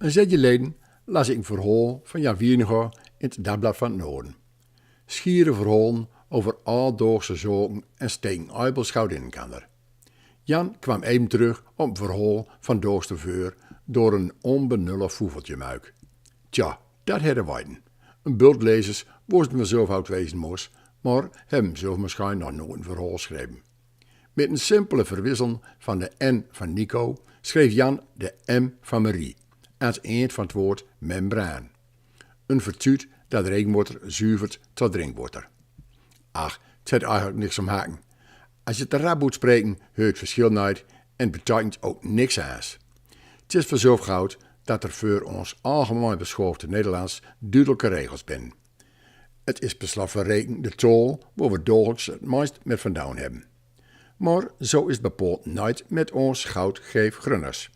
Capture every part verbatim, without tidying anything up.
Een tiedje leden las ik een verhaol van Jan Wieringa in het Dagblad van het Noorden. Schiere verhalen over aldoogse zaken en steken eibels goud in elkander. Jan kwam even terug op een verhaol van daags te veur door een onbenullig voefeltje muik. Tja, dat hadde weiten. Een bult lezers woesten we zelf oud wezen mos, maar hebben zelf misschien nog nooit een verhaal geschreven. Met een simpele verwisseling van de N van Nico schreef Jan de M van Marie, aan het eind van het woord membraan. Een vertuut dat regenwater zuivert tot drinkwater. Ach, het zit eigenlijk niks om haken. Als je het rap uitspreken, heurt het verschil nooit en betekent ook niks aans. Het is vanzelf goud dat er voor ons algemeen beschaafde Nederlands duidelijke regels binnen. Het is per slot van rekening de taal waar we dagelijks het meest met vandaan hebben. Maar zo is het bepaald nooit met ons goudgeef Grunners.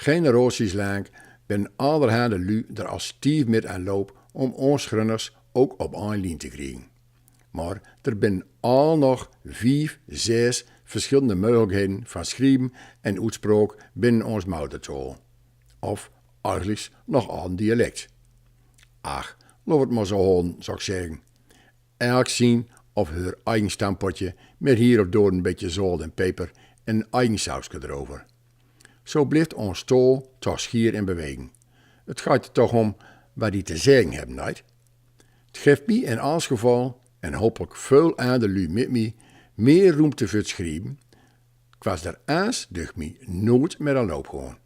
Generaties lang ben allerhande lui er al stief met aan loop om ons Grunners ook op een lien te krijgen. Maar er ben al nog vijf, zes verschillende mogelijkheden van schrijven en uitspraak binnen ons moedertaal. Of eigenlijk nog al een dialect. Ach, laat het maar zo houden, zou ik zeggen. Elk zien of heur eigen stampotje met hier of daar een beetje zout en peper en een eigen sauske erover. Zo blijft ons taal toch schier in beweging. Het gaat er toch om wat die te zeggen hebben, niet? Het geeft mij in alles geval, en hopelijk veel andere lui met mij, meer ruimte voor het schrijven, kwaats er aans, ducht mij, nooit met aan loop gaan.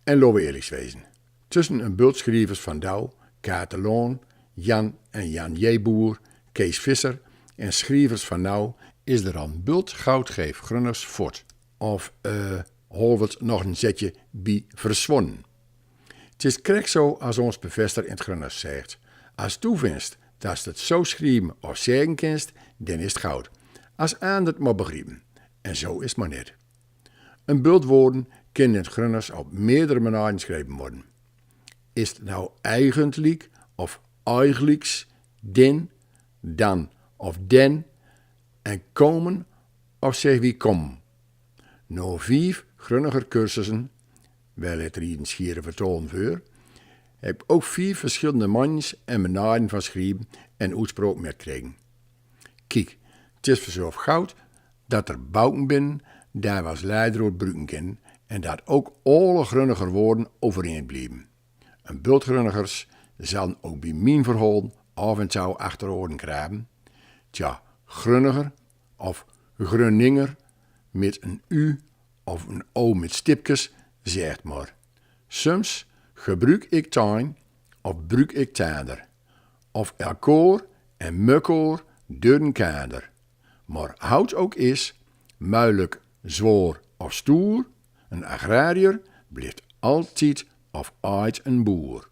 En laten we eerlijk wezen. Tussen een bult schrijvers van Douw, Katelaan, Jan en Jan J. Boer, Kees Visser en schrijvers van now is er al een bult goudgeef Grunners voort. Of, eh, holt nog een zetje bij verswonnen. Het is krek zo als ons professor in het Grunners zegt: als toe vinst dat het zo schrijven of zeggen kinst, dan is het goud. Als aan het maar begrijpen. En zo is het maar net. Een bult woorden kunnen in het Grunners op meerdere manieren geschreven worden. Is het nou eigentlik of eigelijks, din, dan of den, en komen of zeg wie kom? Na vijf Grunniger cursussen, wel het rieden schiere vertalen veur, heb ik ook vijf verschillende manieren en manieren van schrijven en uitspraak metgekregen. Kiek, het is vanzelf goud dat er boeken binnen die we als leidraod bruken kunnen en dat ook alle Grunniger woorden overeind blijven. Een bult Grunnigers zullen ook bij mijn verhaal af en toe achteroren kraben. Tja, Grunniger of Grunninger met een U of een O met stipkes, zeg maar. Soms gebruik ik tien of bruuk ik tender. Of elkoor en mekoor door elkander. Maar houd ook is, muilijk, zwaar of stoer, een agrariër blijft altijd of ooit een boer.